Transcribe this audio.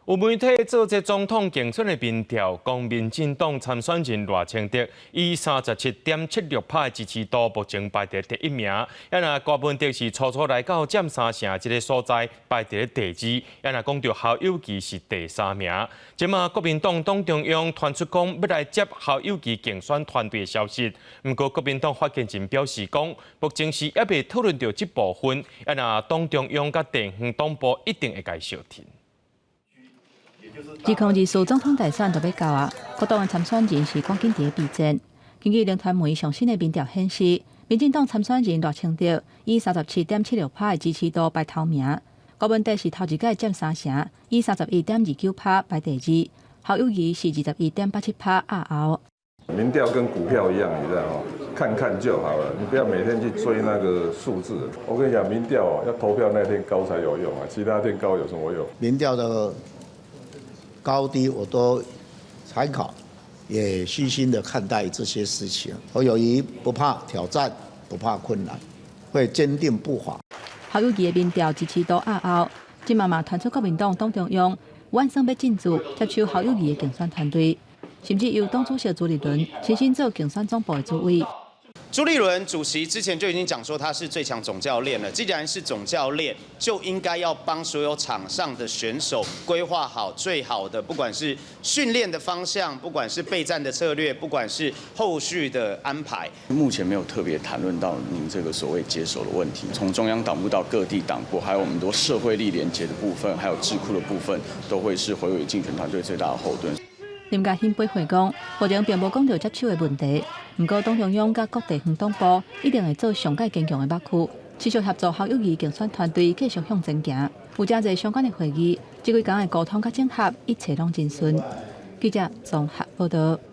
有媒體做這總統競選的民調，講民進黨參選人賴清德以37.76%的支持度，目前排佇第一名。啊若柯文哲是初初來到佔三城這个所在，排佇第二。啊若講著侯友宜是第三名。這馬國民黨黨中央傳出講欲來接侯友宜競選團隊的消息，毋過國民黨發言人表示講，目前是猶未討論著這部分。啊若黨中央佮地方黨部一定會共相提。 2024總統大選就欲到啊，各黨的參選人是趕緊佇咧備戰。根據聯傳媒上新的民調顯示，民進黨參選人賴清德以37.76%的支持度排頭名，柯文哲是頭一擺佔三城，以31.29%排第二，侯友宜是21.87%壓後。民調跟股票一樣，你知道嗎？看看就好了，你不要每天去追那個數字。我跟你講，民調哦，要投票那天高才有用啊，其他天高有什麼用？民調的高低我都參考，也虛心的看待這些事情。侯友宜不怕挑戰，不怕困難，會堅定步伐。侯友宜的民調支持度壓後，這馬嘛傳出國民黨黨中央有按算欲進駐接手侯友宜的競選團隊，甚至由黨主席朱立倫親身做競選總部的主委。朱立倫主席之前就已經講說他是最強總教練了。既然是總教練，就應該要幫所有場上的選手規劃好最好的，不管是訓練的方向，不管是備戰的策略，不管是後續的安排。目前沒有特別談論到您這個所謂接手的問題。從中央黨部到各地黨部，還有我們多社會力連結的部分，還有智庫的部分，都會是侯友宜競選團隊最大的後盾。林佳欣回應講，目前並無講著接手的問題，毋過黨中央佮各地方黨部一定會做上蓋堅強的默契，持續協助侯友宜競選團隊繼續向前行。有誠濟相關的會議，這幾工的溝通佮整合，一切攏真順。記者綜合報道。